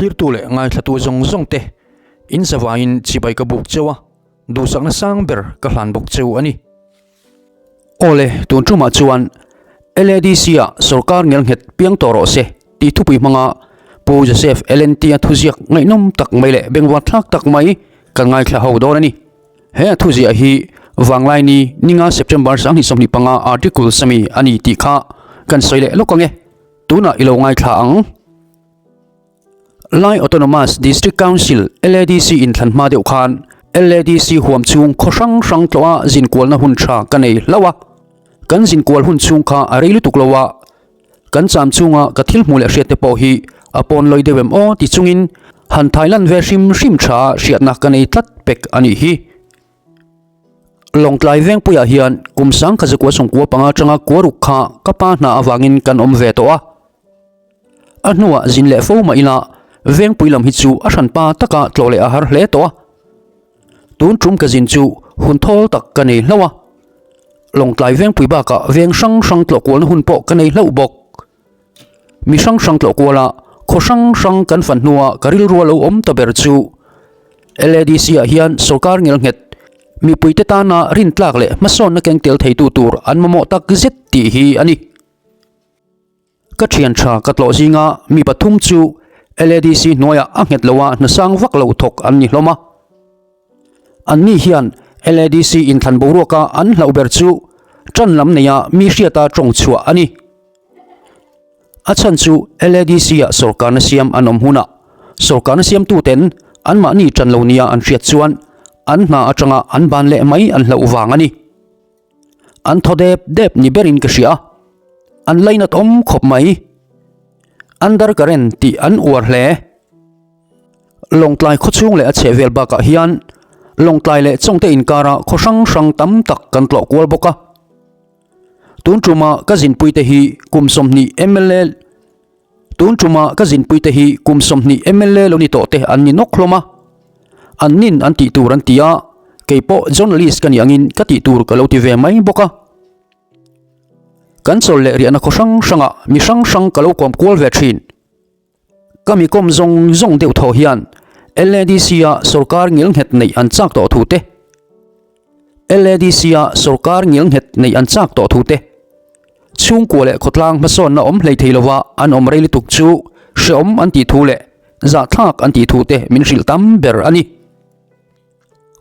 Thlirtu leh ngaithlatu zawng zawng te in zavaiin chibai ka buk cheu a, duhsakna sang ber ka hlan bawk cheu a ni. Awle, tun tumah chuan LADC-ah sorkar ngelnghet piang tawh rawh se tih thupui hmanga Pu Joseph LNT-a thuziak ngaihnawm tak mai leh bengvar thlak tak mai kan ngaithla ho dawn a ni. He a thuziah hi Vanglaini ninga September 2025 article sami a ni tih kha kan sawi leh lawk ang e. Tunah i lo ngaithla ang. Lai Autonomous District Council, LADC, inthlan hma deuh khan LADC huam chhung khaw hrang hrang tlawha zinkualna hun tha ka nei hlauh a. Kan zinkual hun chhung kha a rei lutuk lo a, kan cham chhunga ka thil hmuh leh hriat te pawh hi a pawn lawi deuh em aw ti chungin han thailan ve hrim hrim tha hriatna ka nei tlat pek a nih hi. Lawngtlai Vengpuiah hian kum sangkha zakua sawmkua panga atanga kuaruk kha ka pa hna avangin kan awm ve tawh a. A hnuah zin leh fo mah ila Vengpui lam hi chu a hranpa taka tlawh leh a har hle tawh a. Tun tum ka zin chu hun thawl tak ka nei hlauh a. Lawngtlai Vengpui bakah veng hrang hrang tlawh kualna hun pawh ka nei hlauh bawk. Mi hrang hrang tlawh kuala khaw hrang hrang kan fan hnua ka rilru a lo awm ta ber chu LADC ah hian sorkar ngelnghet mipuite tana rintlak leh hmasawnna keng tel theitu tur an mamawh tak zet tih hi a ni. Ka thian tha ka tlawh zinga mi pathum chu LADC hnuaiah a nghet lo a hnasang vak lo thawk an ni hlawm a. Anni hian LADC inthlan boruaka an hlauh ber chu tan lam neia mi hriata tawng chhuah a ni. A chhan chu LADC-ah sawrkarna siam an awm hunah sawrkarna siamtuten anmahni tan lo nia an hriat chuan an hna atanga an ban leh mai an hlauh vang a ni. An thaw dep dep ni berin ka hria a, an lainat awm khawp mai. Under current tih an uar hle. Lawngtlai khawchhung leh a chhehvel bakah hian Lawngtlai leh Chawngte inkara khaw hrang hrang tam tak kan tlawh kual bawk a. Tun tuma ka zinpuite hi kum 20 mla Tun tuma ka zinpuite hi kum 20 mla lo ni tawh te an ni nawk hlawm a. An nin an tih tur an ti a, kei pawh journalist ka nih angin ka tih tur ka lo ti ve mai bawk a. Kan chawl leh riahna khaw hrang hrangah mi hrang hrang ka lo kawm kual ve thin. Ka mi kawm zawng zawng deuh thaw hian LADC-a sorkar ngilnghet neih an chak tawh thu te, LADC-a sorkar ngilnghet neih an chak tawh thu te, chhungkua leh khawtlang hmasawnna awm hlei thei lova an awm rei lutuk chu hreawm an tih thu leh zahthlak an tih thu te min hrilh tam ber a ni.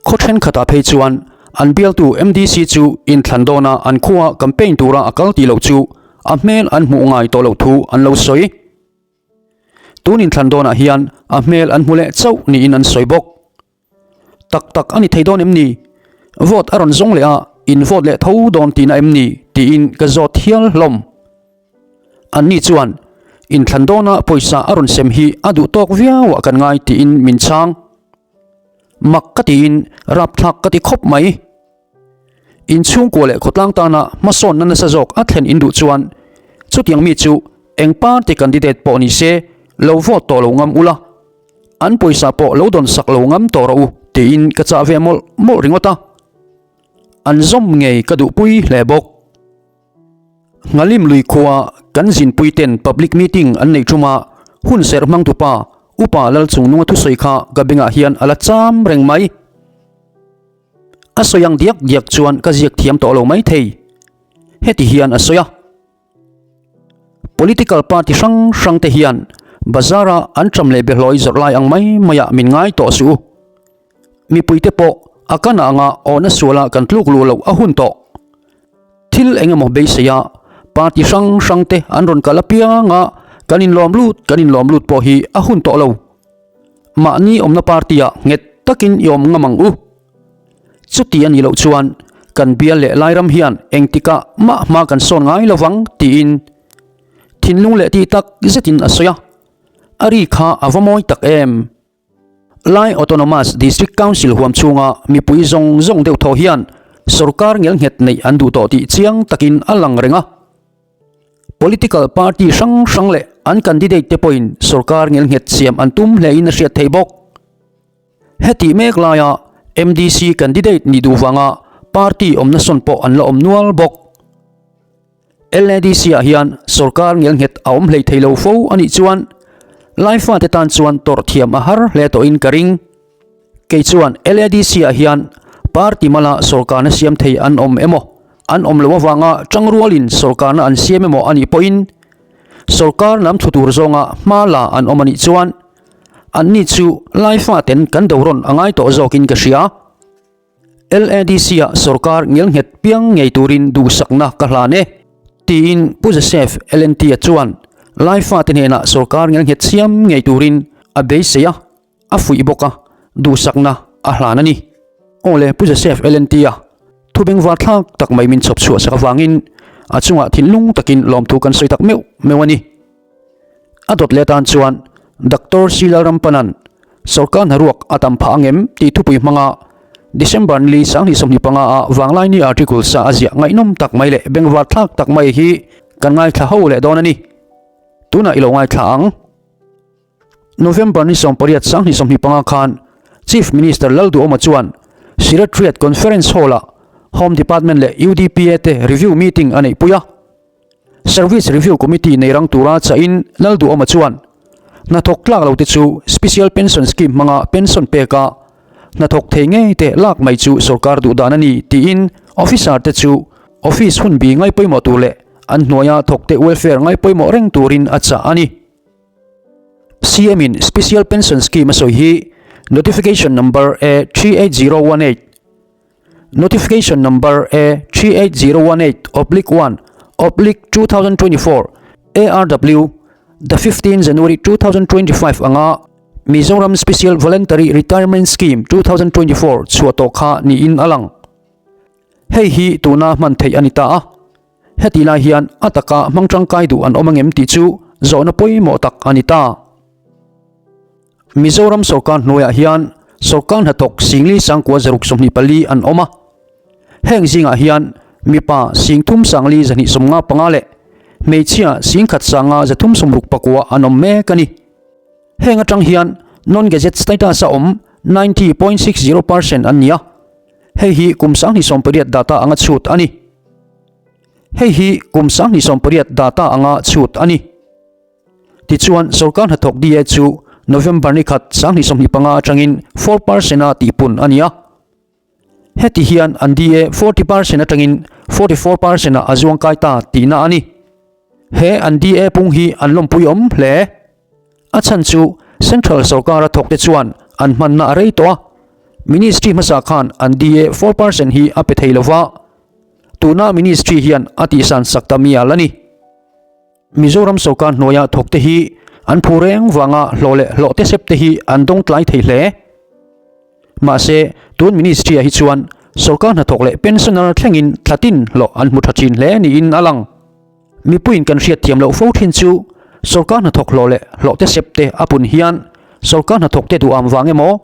Khaw thenkhatah phei chuan an bialtu MDC chu inthlan dawna an khua campaign tura a kal tih loh chu a hmel an hmuh ngai tawh loh thu an lo sawi. Tun inthlan dawnah hian a hmel an hmu leh chauh niin an sawi bawk. Tak tak a ni thei dawn em ni? Vote a rawn zawng leh a, in vote leh tho dawn tihna em ni? tiin ka zawt hial hlawm. Anni chuan, Inthlan dawna pawisa a rawn sem hi a duh tawk viau ah kan ngai tiin min chhang. Mak ka tiin rapthlak ka ti khawp mai. Inchhungkua leh khawtlang tana hmasawnna nasa zawk a thlen in duh chuan chutiang mi chu eng party candidate pawh ni se lo vote tawh lo ngam ula, an pawisa pawh lo dawn sak lo ngam tawh rawh u tiin ka chah ve mawlh mawlh ringawt a. An zawm ngei ka duhpui hle bawk. Nghalim lui khua kan zinpui ten public meeting an neih thum a, hun serh hmang tupa Upa Lalchungnunga thusawi kha ka bengah hian a la cham reng mai. A sawi ang diak diak chuan ka ziak thiam tawh lo mai thei. Heti hian a sawi a. Political party hrang hrang te hian bazar-a an ṭam leh behlawi zawrh lai ang mai maiah min ngai tawh suh u. Mipuite pawh a kan anga awhna suala kan tluk luh loh a hun tawh. Thil eng emaw beisei a, party hrang hrang te an rawn kal apiang a, kan inlawm lut kan inlawm lut pawh hi a hun tawh lo. Mahni awmna party ah nghet takin i awm ngam ang u. Chuti a nih loh chuan kan bial leh Lairam hian engtikah mah hma kan sawn ngai lovang tiin thinlung leh tih tak zetin a sawi a, a ri kha a va mawi tak em. Lai Autonomous District Council huam chhunga mipui zawng zawng deuh thaw hian sorkar ngelnghet neih an duh tawh tih chiang takin a lang reng a. Political party hrang hrang leh an candidate te pawhin sorkar ngelnghet siam an tum hlein a hriat theih bawk. Hetih mek laia MDC candidate nih duh vanga party awmna sawn pawh an la awm nual bawk. LADC ah hian sorkar ngelnghet a awm hlei thei lo fo a nih chuan. Laifate tan chuan tawrh thiam a har hle tawhin ka ring. Kei chuan LADC ah hian party mala sawrkarna siam thei an awm emaw, an awm loh avanga tangrualin sawrkarna an siam emaw a nih pawhin sawrkar lam thu tur zawnga hma la an awm a nih chuan anni chu Laifaten kan do rawn a ngai tawh zawkin ka hria. LADC ah sawrkar ngelnghet piang ngei turin duhsakna ka hlan e, tiin Pu Joseph LNT-a chuan Laifate hnenah sawrkar ngelnghet siam ngei turin a beisei a, a fuih bawk a, duhsakna a hlan a ni. Aw le Pu Joseph LNT-a thu bengvar thlak tak mai min chhawp chhuah sak avangin a chungah thinlung takin lawmthu kan sawi tak meuh meuh a ni. A dawt leh atan chuan Doctor C Lalrampanan sawrkar hnaruak a tam phah angem tih thupui hmanga December ni 2025 a Vanglaini article sa a ziah ngaihnawm tak mai leh bengvar thlak tak mai hi kan ngaithla ho leh dawn a ni. Tunah i lo ngaithla ang. November ni 18 2025 khan Chief Minister Lalduhoma chuan Secretariat Conference Hall-ah Home Department leh UDPA te review meeting a neihpui a. Service Review Committee nei rang tura chahin Lalduhoma chuan hnathawk tlak lote chu Special Pension Scheme hmanga pension peka hnathawk thei ngei te lak mai chu sorkar duh dan a ni tiin officer te chu office hunbi ngaipawimawh tur leh an hnuaia thawkte welfare ngaipawimawh reng turin a chah a ni. CM in Special Pension Scheme a sawi hi Notification Number A 38018, Notification Number A 38018 oblique 1 oblique 2024 ARW the 15 January 2025 anga Mizoram Special Voluntary Retirement Scheme 2024 chhuah tawh kha niin a lang. Hei hi tuna hman theih a ni ta a. Heti lai hian a taka hmang tangkai duh an awm angem tih chu zawhna pawimawh tak a ni ta. Mizoram sorkar hnuaiah hian sorkar hnathawk singli sangkua zaruk 24 an awm a. Heng zingah hian mipa singthum sangli 255 leh hmeichhia singkhat sanga 369 an awm mek a ni. Heng atang hian non-gazette status a awm 90.60 percent an ni a. Hei hi kum 2018 data anga chhut a ni. Hei hi kum 2018 data anga chhut a ni. Tichuan, sorkar hnathawk DA chu November ni khat 2025 atangin 4 percent a tihpun a ni a. Heti hian an DA 40 percent atangin 44 percent ah a zuangkai ta tihna a ni. He an DA pung hi an lawmpui awm hle. A chhan chu Central sorkara thawkte chuan an hmanna a rei tawh a, Ministry hmasa khan an DA 4 percent hi a pe thei lova, tuna Ministry hian a tihsan sak ta mial a ni. Mizoram sorkar hnuaia thawkte hi an phu reng vanga hlawh leh hlawh te sep te hi an dawng tlai thei hle. Mahse, tun Ministry-ah hi chuan sorkar hnathawk leh pensioner thlengin thlatin hlawh an hmu tha thin hle niin a lang. Mipuiin kan hriat thiam loh fo thin chu sorkar hnathawk hlawh leh hlawh te sep te a pun hian sorkar hnathawk te duham vang emaw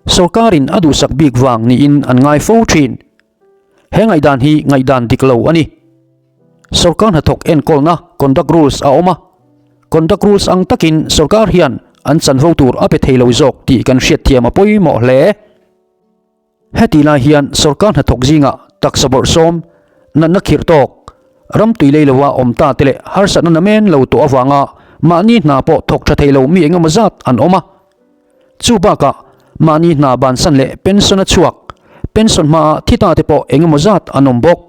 sorkarin a duhsak bik vang niin an ngai fo thin. He ngaihdan hi ngaihdan dik lo a ni. Sorkar hnathawk enkawlna Conduct Rules a awm a, Conduct Rules ang takin sorkar hian an chanvo tur a pe thei lo zawk tih kan hriatthiam a pawimawh hle. Heti lai hian sorkar hnathawk zingah taksa bawrhsawm, natna khirh tawk, ram tui lei loa awm ta te leh harsatna namen lo tawh avanga mahni hna pawh thawk tha thei lo mi engemaw zat an awm a. Chu bakah mahni hna bansan leh pension a chhuak, pension hmaa thi ta te pawh engemaw zat an awm bawk.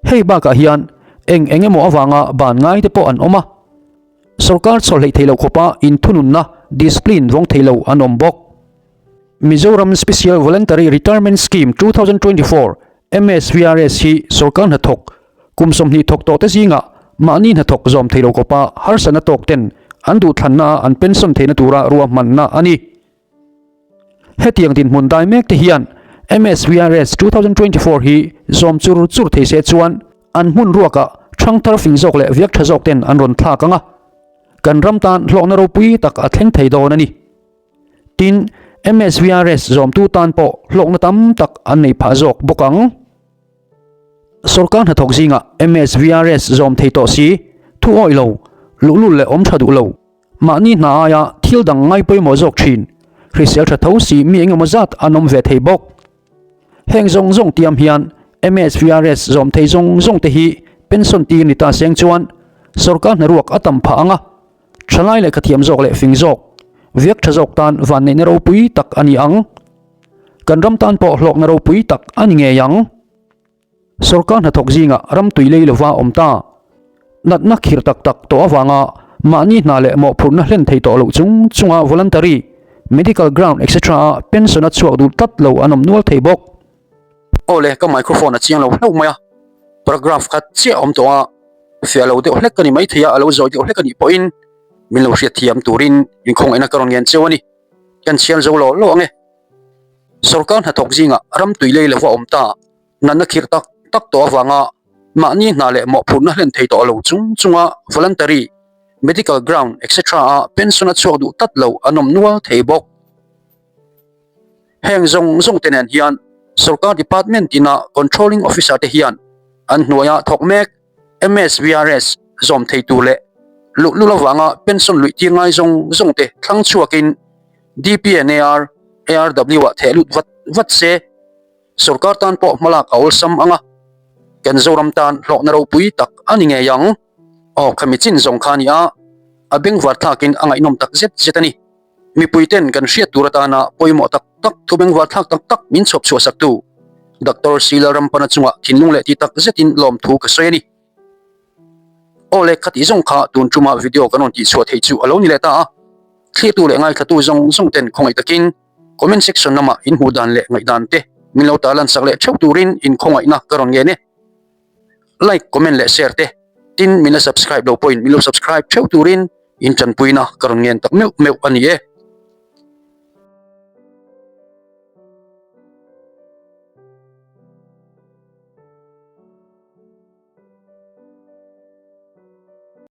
Hei bakah hian eng eng emaw avanga ban ngai te pawh an awm a, sorkar chhawr hleih thei lo khawpa inthununna, discipline, vawng thei lo an awm bawk. Mizoram Special Voluntary Retirement Scheme 2024, MSVRS, hi sorkar hnathawk kum 20 thawk tawh te zingah mahni hnathawk zawm thei lo khawpa harsatna tawk ten an duhthlanna a an pension theihna tura ruahmanna a ni. Hetiang dinhmun dai mek te hian MSVRS 2024 hi zawm chur chur thei se chuan an hmun ruakah thangthar fing zawk leh viak tha zawk ten an rawn thlak ang a, kan ram tan hlawkna ropui tak a thleng thei dawn a ni. Tin, MSVRS zawmtu tan pawh hlawkna tam tak an nei phah zawk bawk ang. Sorkar hnathawk zingah MSVRS zawm thei tawh si, thu awih lo, luhlul leh awm tha duh lo, Mahni hna aia thil dang ngai pawimawh zawk thin, hrisel tha tho si mi engemaw zat an awm ve thei bawk. Heng zawng zawng tiam hian MSVRS zawm thei zawng zawng te hi pension tir ni ta seng chuan sorkar hnaruak a tam phah ang a. Thalai lehkha thiam zawk leh fing zawk, viak tha zawk tan vanneihna ropui tak a ni ang. Kan ram tan pawh hlawkna ropui tak a ni ngei ang. Sorkar hnathawk zingah ram tui lei lova awm ta. Natna khir tak tak tawh avanga mahni hna leh mawhphurhna hlen thei tawh loh chung chunga voluntary, medical ground etc a pension a chhuak duh tlat lo an awm nual thei bawk. Aw le, ka microphone a chiang lo hlauh mai a, paragraph khat chiah a awm tawh a, fiah lo deuh hlek ka ni maithei a, a lo zawi deuh hlek a nih pawhin min lo hriatthiam turin inkhawngaihna ka rawn ngen cheu a ni. Kan chhiar zo lo lo ang e. Sorkar hnathawk zingah ram tui lei lova awm ta, natna khirh tak tak tawh avanga mahni hna leh mawhphurhna hlen thei tawh lo chung chunga voluntary, medical ground etc a pension a chhuak duh tlat lo an awm nual thei bawk. Heng zawng zawng te nen hian sorkar department tina controlling officer te hian an hnuaia thawk mek MSVRS zawm thei tur leh luhlul avanga pension luih tir ngai zawng zawng te thlang chhuakin DPNAR, ARW ah theh lut vat vat se sorkar tan pawh hmalak a awlsam ang a, kan Zoram tan hlawkna ropui tak a ni ngei ang. Aw khami chin zawng kha a ni a, a bengvar thlakin a ngaihnawm tak zet zet a ni. Mipui ten kan hriat tur atana pawimawh tak tak thu bengvar thlak tak tak min chhawp chhuah saktu Doctor Sila Rampana chungah thinlung leh ti tak zetin lawmthu ka sawi a ni. Aw le khatih zawng kha tun tuma video kan rawn tihchhuah theih chu a lo ni leh ta a, thlirtu leh ngaithlatu zawng zawng ten khawngaih takin comment section lamah in hmuh dan leh ngaihdan te min lo tarlan sak leh theuh turin in khawngaihna ka rawn ngen e. Like, comment leh share te tin min la subscribe lo pawhin min lo subscribe theuh turin in tanpuina ka rawn ngen tak meuh meuh a ni e.